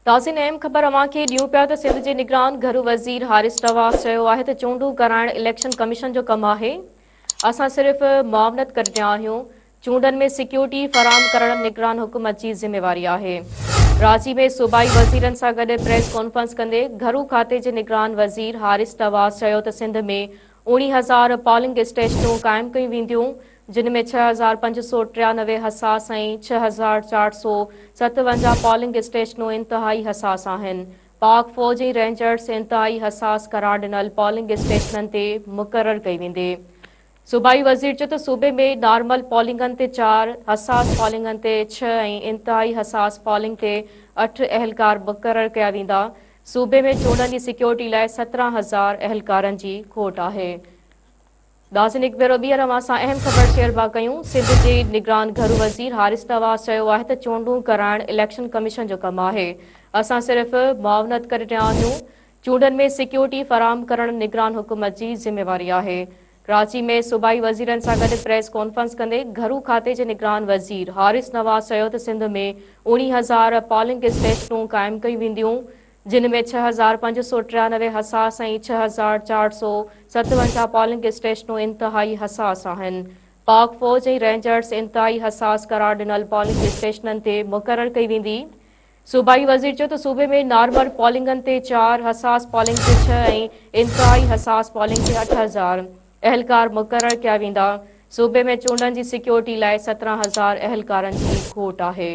ناظرين اهم خبر اوهان کي ڏيون پيا ته سنڌ جي نگران گهرو وزير حارث نواز چيو آهي ته چونڊون ڪرائڻ اليڪشن ڪميشن جو ڪم آهي اسان صرف معاونت ڪري رهيا آهيون چونڊن ۾ سيڪيورٽي فراهم ڪرڻ نگران حڪومت جي ذميواري آهي ڪراچي ۾ صوبائي وزيرن سان گڏ پريس ڪانفرنس ڪندي گهرو کاتي جي نگران وزير حارث نواز چيو ته سنڌ ۾ 19000 پولنگ اسٽيشنون قائم ڪيون وينديون، جن ۾ 6593 حساس ۽ 6457 پولنگ اسٽيشنون انتهائي حساس آهن. پاڪ فوج ۽ رينجرز انتهائي حساس قرار ڏنل پولنگ اسٽيشنن تي مقرر ڪئي ويندي. صوبائي وزير چيو ته صوبي ۾ نارمل پولنگن تي چار، حساس پولنگن تي ڇهه ۽ انتهائي حساس پولنگ تي اٺ اهلڪار مقرر ڪيا ويندا. صوبي ۾ چونڊن جي سيڪيورٽي لاء 17 هزار اهلڪارن جي کوٽ آهي. ناظرين هڪ ڀيرو ٻيهر اوهان سان اهم خبر شيئر پيا ڪيون سنڌ جي نگران گهرو وزير حارث نواز چيو آهي ته چونڊون ڪرائڻ اليڪشن ڪميشن جو ڪم آهي اسان صرف معاونت ڪري رهيا آهيون چونڊن ۾ سيڪيورٽي فراهم ڪرڻ نگران حڪومت جي ذميواري آهي ڪراچي ۾ صوبائي وزيرن سان گڏ پريس ڪانفرنس ڪندي گهرو کاتي جي نگران وزير حارث نواز چيو ته سنڌ ۾ 19000 پولنگ اسٽيشنون قائم ڪيون وينديون جن ۾ 6593 حساس ۽ 6457 پولنگ اسٽيشنون انتهائي حساس آهن پاڪ فوج ۽ رينجرز انتهائي حساس قرار ڏنل پولنگ اسٽيشنن تي مقرر ڪئي ويندي صوبائي وزير چيو ته صوبي ۾ نارمل پولنگن تي چار، حساس پولنگ تي ڇهه ۽ انتهائي حساس پولنگ تي 8000 اهلڪار مقرر ڪيا ويندا، صوبي ۾ چونڊن جي سيڪيورٽي لاء 17 هزار اهلڪارن جي کوٽ آهي.